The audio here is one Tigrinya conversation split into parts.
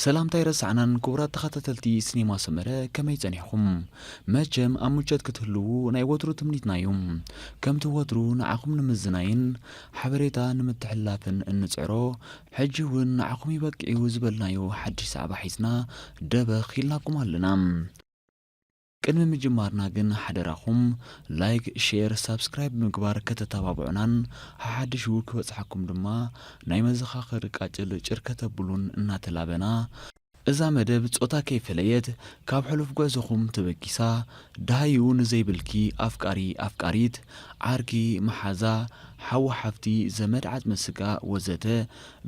ሰላምታ ኣይረሳዕናን ክቡራት ተኸታተልቲ ሲኔማ ሰመረ፣ ከመይ ጸኒሕኹም? መቸም ኣብ ምቾት ክትህልዉ ናይ ወትሩ ትምኒትና እዩ። ከምቲ ወትሩ ንዓኹም ንምዝናይን ሓበሬታ ንምትሕልላፍን እንጽዕሮ፣ ሕጂ እውን ንዓኹም ይበቅዕ እዩ ዝበልናዮ ሓድሽ ዛዕባ ሒዝና ደበኽ ኢልናኩም ኣለና። ቅድሚ ምጅማርና ግን ሓደራኹም ላይክ፣ ሼር፣ ሳብስክራይብ ብምግባር ከተተባብዑናን ሓሓድሹ ክበጽሓኩም ድማ ናይ መዘኻኸሪ ቃጭል ጭር ከተብሉን እናተላበና፣ እዛ መደብ ጾታ ከይፈለየት ካብ ሕሉፍ ጉዕዞኹም ተበጊሳ፣ ደሃዩ ንዘይብልኪ ኣፍቃሪ ኣፍቃሪት፣ ዓርኪ መሓዛ፣ ሓው ሓፍቲ፣ ዘመድ ዓጽሚ ስጋ ወዘተ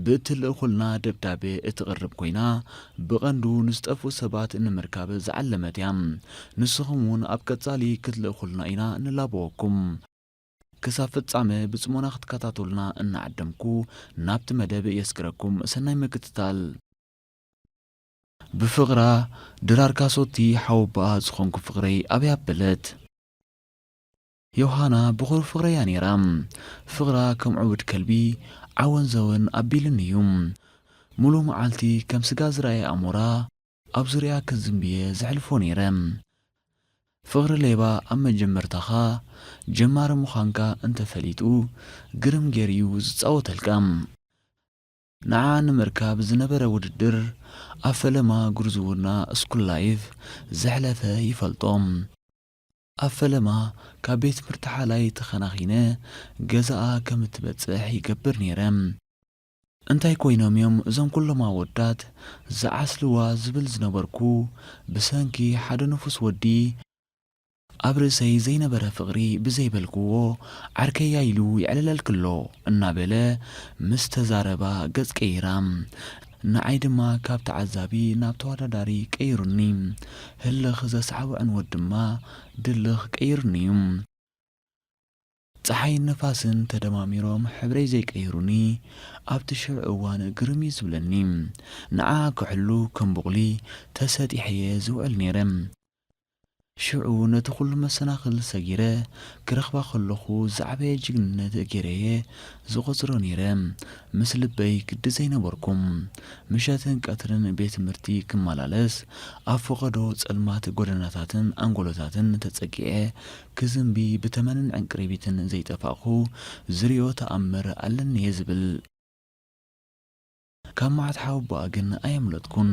ብእትልእኹልና ደብዳቤ እትቕርብ ኮይና፣ ብቐንዱ ንዝጠፍኡ ሰባት ንምርካብ ዝዓለመት እያ። ንስኹም እውን ኣብ ቀጻሊ ክትልእኹልና ኢና ንላበወኩም። ክሳብ ፍጻመ ብጽሞና ክትከታተሉና እናዓደምኩ፣ ናብቲ መደብ የስግረኩም። ሰናይ ምክትታል። ብፍቕራ ድራር ካሶቲ ሓወቦኣ ዝኾንኩ ፍቕረይ ኣበይ ኣበለት። ዮሃና ብኹሩ ፍቕረይ እያ ነይራ። ፍቕራ ከም ዕቡድ ከልቢ ዓወን ዘወን ኣቢሉኒ እዩ። ሙሉእ መዓልቲ ከም ስጋ ዝረኣየ ኣሞራ ኣብ ዙርያ ክዝምብየ ዘሕልፎ ነይረ። ፍቕሪ ሌባ ኣብ መጀመርታኻ ጀማሪ ምዃንካ እንተፈሊጡ ግርም ገይሩ እዩ ዝጻወተልካ። ንዓ ንምርካብ ዝነበረ ውድድር ኣብ ፈለማ ጉርዝውና ስኩል ላይፍ ዘሕለፈ ይፈልጦ። ኣብ ፈለማ ካብ ቤት ትምህርቲ ሓላይ ተኸናኺነ ገዛኣ ከም እትበጽሕ ይገብር ነይረ። እንታይ ኮይኖም እዮም እዞም ኩሎም ኣወዳት ዝዓስልዋ ዝብል ዝነበርኩ፣ ብሰንኪ ሓደ ንፉስ ወዲ ኣብ ርእሰይ ዘይነበረ ፍቕሪ ብዘይበልክዎ ዓርከያ ኢሉ የዕልለልክሎ እናበለ ምስ ተዛረባ ገጽ ቀይራ። ንዓይ ድማ ካብ ተዓዛቢ ናብ ተወዳዳሪ ቀይሩኒ። ህልኽ ዘስዓቦ ዕንወት ድማ ድልኽ ቀይሩኒ እዩ። ጸሓይን ንፋስን ተደማሚሮም ሕብረይ ዘይቀይሩኒ፣ ኣብቲ ሽዑ እዋን ግርም እዩ ዝብለኒ። ንዓ ክሕሉ ከም ቡቕሊ ተሰጢሐየ ዝውዕል ነይረ። ሽዑ ነቲ ኩሉ መሰናኽል ሰጊረ ክረኽባ ከለኹ ዝዓበየ ጅግንነት ገይረየ ዝቖጽሮ ነይረ። ምስ ልበይ ግዲ ዘይነበርኩም። ምሸትን ቀትርን ቤት ትምህርቲ ክመላለስ፣ ኣብ ፈቐዶ ጸልማት ጎደናታትን ኣንጎሎታትን ተጸጊዐ ክዝንቢ ብተመንን ዕንቅሪቢትን ዘይጠፋእኩ ዝሪኦ ተኣምር ኣለኒየ ዝብል። ካብ መዓት ሓወቦኣ ግን ኣየምለጥኩን።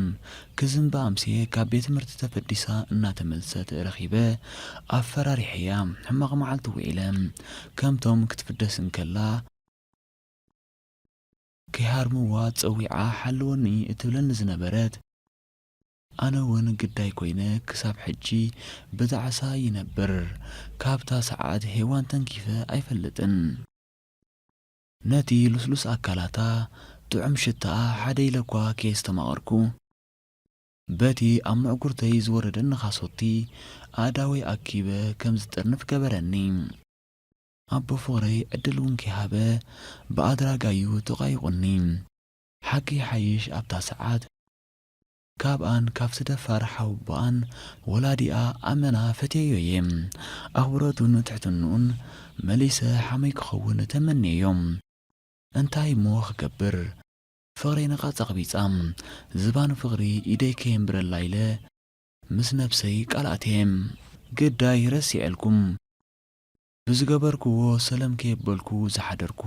ክዝንቢ ኣምስየ ካብ ቤት ትምህርቲ ተፈዲሳ እናተመልሰት ረኺበ ኣፈራሪሐያ። ሕማቕ መዓልቲ ውዒለ። ከምቶም ክትፍደስ እንከላ ከይሃርምዋ ጸዊዓ ሓልወኒ እትብለኒ ዝነበረት፣ ኣነ እውን ግዳይ ኮይነ ክሳብ ሕጂ ብጣዕሳ ይነብር። ካብታ ሰዓት ሄዋን ተንኪፈ ኣይፈልጥን። ነቲ ልስሉስ ኣካላታ ጥዑም ሽታኣ ሓደ ኢለ እኳ ከየስተማቐርኩ፣ በቲ ኣብ ምዕጉርተይ ዝወረደኒ ካሶቲ ኣእዳወይ ኣኪበ ከም ዝጥርንፍ ገበረኒ። ኣቦ ፍቕረይ ዕድል እውን ከይሃበ ብኣድራጋዩ ተቋይቑኒ። ሓቂ ይሓይሽ ኣብታ ሰዓት ካብኣን ካብቲ ደፋር ሓወቦኣን ወላዲኣ ኣመና ፈትየዮ እየ። ኣኽብሮቱን ትሕትንኡን መሊሰ ሓመይ ክኸውን ተመንየዮ። እንታይ እሞ ክገብር? ፍቕረይ ነቓጽ ኣቕቢጻ። ዝባን ፍቕሪ ኢደይ ከየንብረላ ኢለ ምስ ነብሰይ ቃል ኣትየ። ግዳይ ረሲዐልኩም። ብዝገበርክዎ ሰለም ከየበልኩ ዝሓደርኩ፣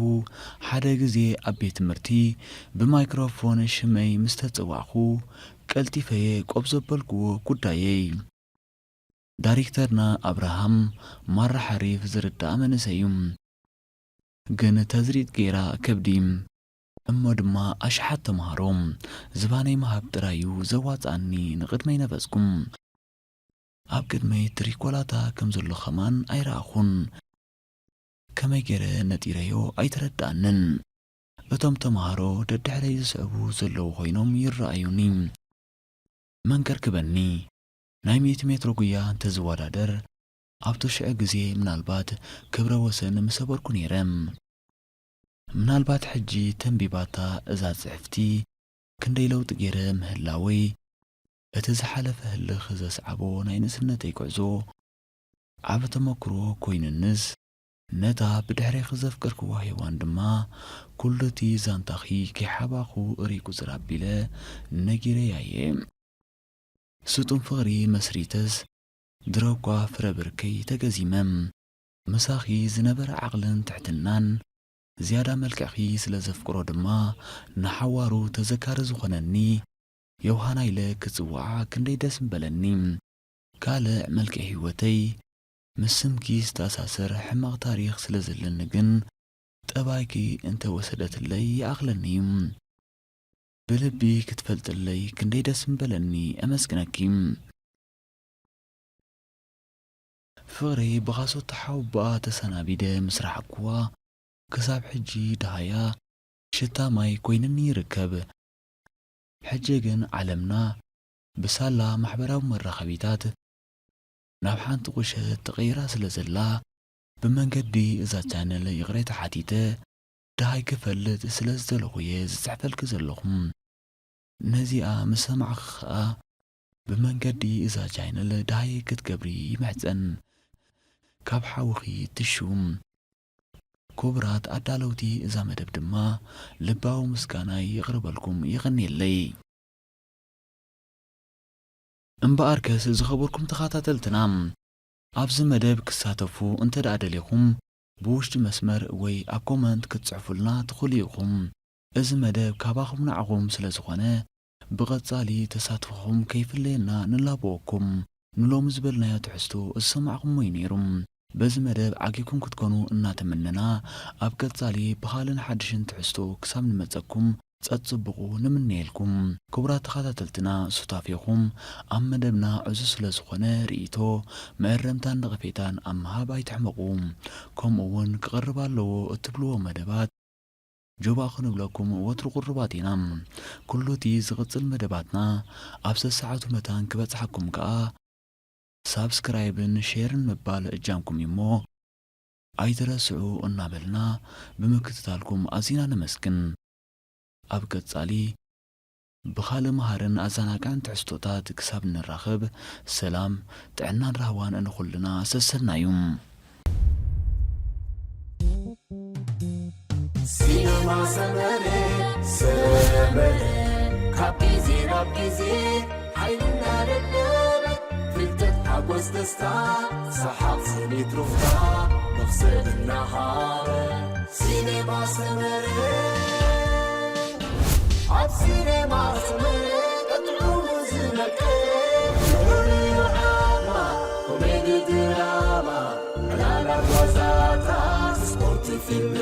ሓደ ግዜ ኣብ ቤት ትምህርቲ ብማይክሮፎን ሽመይ ምስ ተጸዋዕኩ፣ ቀልጢፈየ ቆብ ዘበልክዎ ጉዳየይ። ዳይሬክተርና ኣብርሃም ማራ ሓሪፍ ዝርዳእ መንእሰይ እዩ። ግን ተዝሪጥ ገይራ ከብዲ። እሞ ድማ ኣሽሓት ተምሃሮ ዝባነይ ምሃብ ጥራይ እዩ ዘዋጽኣኒ ንቕድመይ ነፈጽኩ። ኣብ ቅድመይ ትሪኮላታ ከም ዘሎ ከማን ኣይረኣኹን። ከመይ ገይረ ነጢረዮ ኣይተረድኣንን። እቶም ተምሃሮ ደድሕረይ ዝስዕቡ ዘለዉ ኮይኖም ይረኣዩኒ። መን ከርክበኒ? ናይ ሚእቲ ሜትሮ ጉያ እንተዝወዳደር ኣብቲ ሽዑ ግዜ ምናልባት ክብረ ወሰን ምሰበርኩ ነይረ። ምናልባት ሕጂ ተንቢባታ እዛ ጽሕፍቲ ክንደይ ለውጢ ገይረ ምህላወይ፣ እቲ ዝሓለፈ ህልኽ ዘስዓቦ ናይ ንእስነተይ ጉዕዞ ዓቢ ተመክሮ ኮይኑንስ፣ ነታ ብድሕሬኺ ዘፍቀርክዋ ሄዋን ድማ፣ ኩሉ እቲ ዛንታኺ ከይሓባኹ ሪቁ ዝር ኣቢለ ነጊረያ እየ። ስጡም ፍቕሪ መስሪተስ፣ ድሮ እኳ ፍረ ብርከይ ተገዚመ። ምሳኺ ዝነበረ ዓቕልን ትሕትናን፣ ዝያዳ መልክዕኺ ስለ ዘፍቅሮ ድማ፣ ንሓዋሩ ተዘካሪ ዝኾነኒ ዮሃና ኢለ ክጽውዓ ክንደይ ደስ ምበለኒ። ካልእ መልክዕ ህይወተይ፣ ምስ ስምኪ ዝተኣሳሰር ሕማቕ ታሪኽ ስለ ዘለኒ ግን፣ ጠባይኪ እንተ ወሰደትለይ ይኣኽለኒ እዩ። ብልቢ ክትፈልጥለይ ክንደይ ደስ ምበለኒ፣ ኣመስግነኪ። ፍቕረይ ብኻሶት ተሓውቦኣ ተሰናቢደ ምስ ረሓቕኩዋ፣ ክሳብ ሕጂ ደሃያ ሽታ ማይ ኮይንኒ ይርከብ። ሕጂ ግን ዓለምና ብሳላ ማሕበራዊ መራኸቢታት ናብ ሓንቲ ቁሸት ተቐይራ ስለ ዘላ፣ ብመንገዲ እዛ ቻነል ይቕሬታ ሓቲተ፣ ደሃይ ክፈልጥ ስለ ዝደለኹ እየ ዝጽሕፈልኪ ዘለኹ። ነዚኣ ምስ ሰማዕኺ ኸኣ፣ ብመንገዲ እዛ ቻነል ደሃይ ክትገብሪ ይምሕጸን። ካብ ሓውኺ ትሹ። ክቡራት ኣዳለውቲ እዛ መደብ ድማ ልባዊ ምስጋናይ የቕርበልኩም፣ የቐንየለይ። እምበኣርከስ ዝኸበርኩም ተኸታተልትና፣ ኣብዚ መደብ ክሳተፉ እንተ ደኣ ደሊኹም፣ ብውሽጢ መስመር ወይ ኣብ ኮመንት ክትጽሕፉልና ትኽእሉ ኢኹም። እዚ መደብ ካባኹም ንዓኹም ስለ ዝኾነ፣ ብቐጻሊ ተሳትፎኹም ከይፍለየና ንላበወኩም። ንሎሚ ዝበልናዮ ትሕዝቶ ዝሰማዕኹምዎ እዩ ነይሩ። በዚ መደብ ዓጊብኩም ክትኮኑ እናተመነና፣ ኣብ ቀጻሊ ብኻልእን ሓድሽን ትሕዝቶ ክሳብ ንመጸኩም ጸጽብቑ ንምነየልኩም። ክቡራት ተኸታተልትና፣ ሱታፌኹም ኣብ መደብና ዕዙዝ ስለ ዝኾነ፣ ርእይቶ፣ መእረምታን ነቐፌታን ኣብ ምሃብ ኣይትሕመቑ። ከምኡ እውን ክቐርብ ኣለዎ እትብልዎ መደባት ጆባእ ክንብለኩም ወትሩ ቅሩባት ኢና። ኩሉ እቲ ዝቕጽል መደባትና ኣብ ሰሰዓቱ መታን ክበጽሓኩም ከኣ ሳብስክራይብን ሼርን ምባል እጃምኩም እዩ እሞ ኣይትረስዑ እናበልና ብምክትታልኩም ኣዚና ነመስግን። ኣብ ቀጻሊ ብኻልእ መሃርን ኣዘናጋዕን ትሕዝቶታት ክሳብ ንራኸብ፣ ሰላም፣ ጥዕናን ራህዋን ንኹልና ሰሰናዩ። ሲነማ ሰመረ፣ ሰመረ፣ ካብ ግዜ ናብ ግዜ ሓይልና ደለበ፣ ፍልጠት፣ ሓጎስ፣ ደስታ፣ ሰሓቕ፣ ስኒት፣ ሩፍታ፣ መኽሰብ እናሃበ። ሲነማ ሰመረ፣ ኣብ ሲነማ ሰመረ፣ ጥዑሙ ዝመቀረ፣ ንኹሉ ዓማ፣ ኮሜዲ፣ ድራማ፣ ዕላላት፣ ዋዛታት፣ ስፖርት፣ ፊልም፣